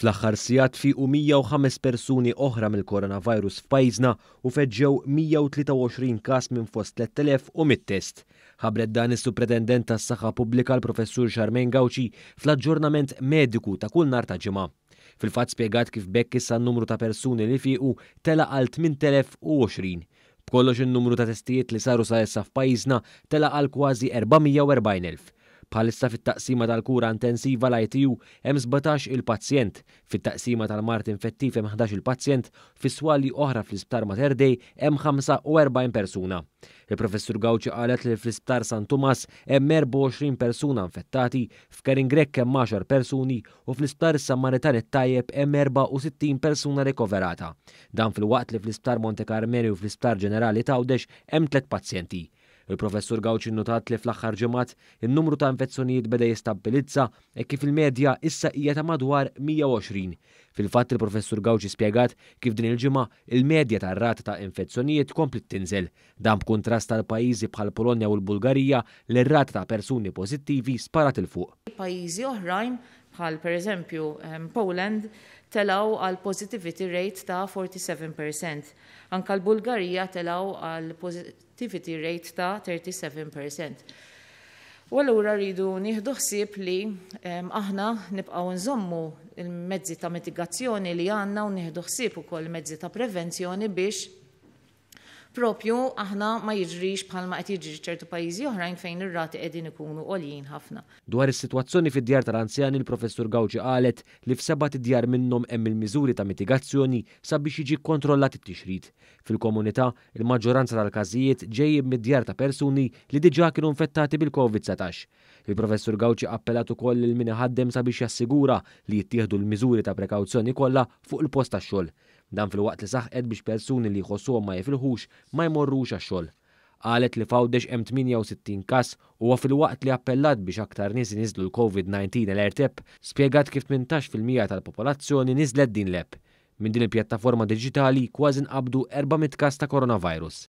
Fl-aħħar sigħat fiequ 105 persuni oħra mill-coronavirus f'pajjiżna u feġġew 123 każ minn fost 3,100 test. Ħabbret dan is-Supretendent tas-Saħħa Pubblika l-Professur Charmaine Gauci fl-aġġornament mediku ta' kull nhar ta' Ġimgħa. Fil-fatt spjegat kif b'hekk issa n-numru ta' persuni li fiequ tela' għal 8,020. B'kollox in-numru ta' testijiet li saru sa issa f'pajjiżna tela' għal kważi 440,000. Bħalissa fit-taqsima tal-kura intensiva l-ITU hemm 17 il-pazjent, fit-taqsima tal-mard infettiv hemm 11 il-pazjent, fi swali oħra fl-Isptar Mater Dei hemm 45 persuna. Il-Professur Gauci qalet li fl-Isptar San Tumas hemm 24 persuna infettati, f'Karin Grech hemm 10 persuni u fl-Isptar Is-Sammaritan it-Tajjeb hemm 64 persuna rikoverata. Dan filwaqt li fl-Isptar Monte Karmeli u fl-Isptar Ġenerali t'Għawdex hemm tliet pazjenti. Il-Professur Gauci nnotat li fl-aħħar ġimgħat in-numru ta' infezzjonijiet beda jistabbilizza hekk kif il-medja issa hija ta' madwar 120. Fil-fatt il-Professur Gauci spjegat kif din il-ġimgħa il-medja tar-rata ta' infezzjonijiet kompliet tinżel. Dan b'kuntrast għal pajjiżi bħal Polonja u l-Bulgarija li r-rata ta' persuni pożittivi sparat 'il fuq. Pajjiżi oħrajn bħal pereżempju Poland telgħu għal positivity rate ta' 47%. Anka l-Bulgarija telgħu għal positivity rate ta' 37%. U allura rridu nieħdu ħsieb li aħna nibqgħu nżommu il-mezzi ta' mitigazzjoni li għandna u nieħdu ħsieb ukoll mezzi ta' prevenzjoni biex propju aħna ma jiġrix bħalma qed jiġri ċertu pajjiżi oħrajn fejn ir-rati qegħdin ikunu għoljin ħafna. Dwar is-sitwazzjoni fid-djar tal-anzjani l-Professur Gauci qalet li f'sebat idjar minnhom hemm il-miżuri ta' mitigazzjoni sabiex jiġi kkontrollat it-tixrid. Fil-komunità, il-maġġoranza tal-każijiet ġejjin mid-djar ta' persuni li diġà kienu infettati bil-Covid-19. Il-Professur Gauci appellat ukoll lil min iħaddem sabiex jassigura li jittieħdu l-miżuri ta' prekawzjoni kollha fuq il-post tax-xogħol. Dan filwaqt li saħqet biex persuni li jħossuhom ma jifilħux ma jmorrux għax-xogħol. Qalet li f'Għawdex hemm 68 każ u filwaqt li appellat biex aktar nies iniżlu l-COVID-19 Alert App, spjegat kif 18% tal-popolazzjoni niżlet din l-app. Minn din il-pjattaforma diġitali kważi nqabdu 400 każ ta' coronavirus.